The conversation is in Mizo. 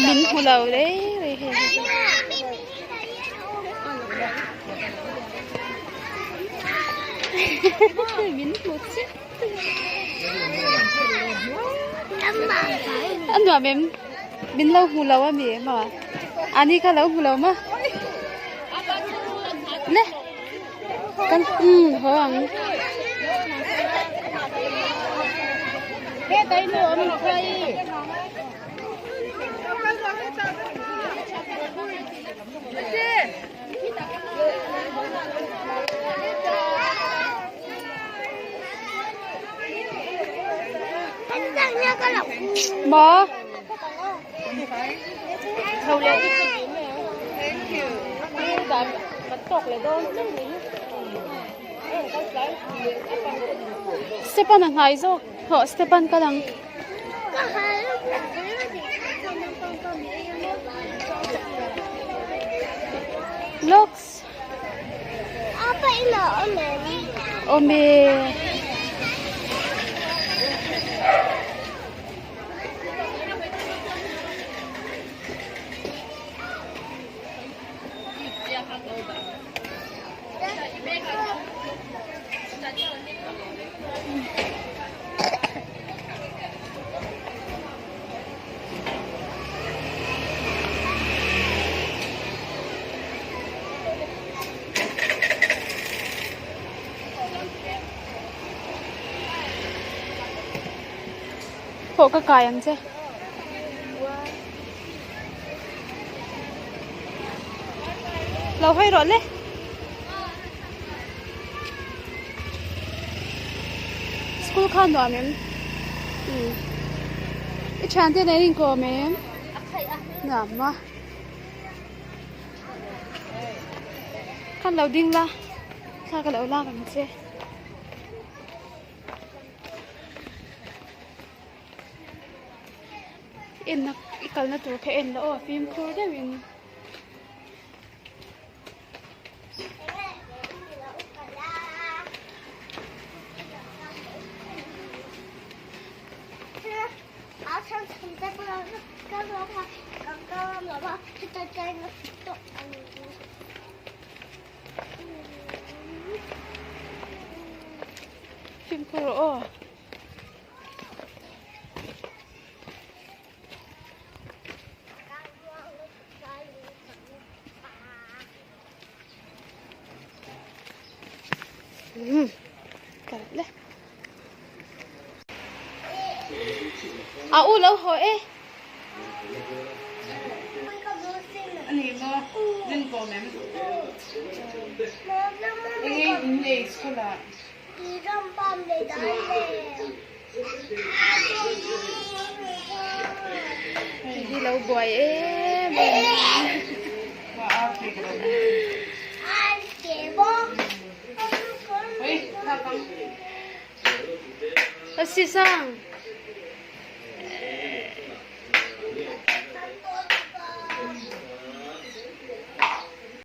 Min hmu lo rei rei hei hi chu. Min hmu chiah. A nuam em? Min lo hmu lo a mi maw? Ani kha lo hmu lo maw? Le kan um haw ang. Maw? Stepan a hnai zawk hawh Stepan kal ang. Looks. Awm e. Pawh ka kai ang che. Lo hawi rawh le. School kha nuam em? Um. I thian te nen inkawm em? Nuam a. Khan lo ding la. Thla ka lo lak ang che. Enna i kalna tur kha en la aw fimkhur deuhin. Fimkhur rawh aw. Um kal le. A u lo haw e. Ani maw rin kawm em? Enge in nei school ah? Hi lo buai em em a. Sisang.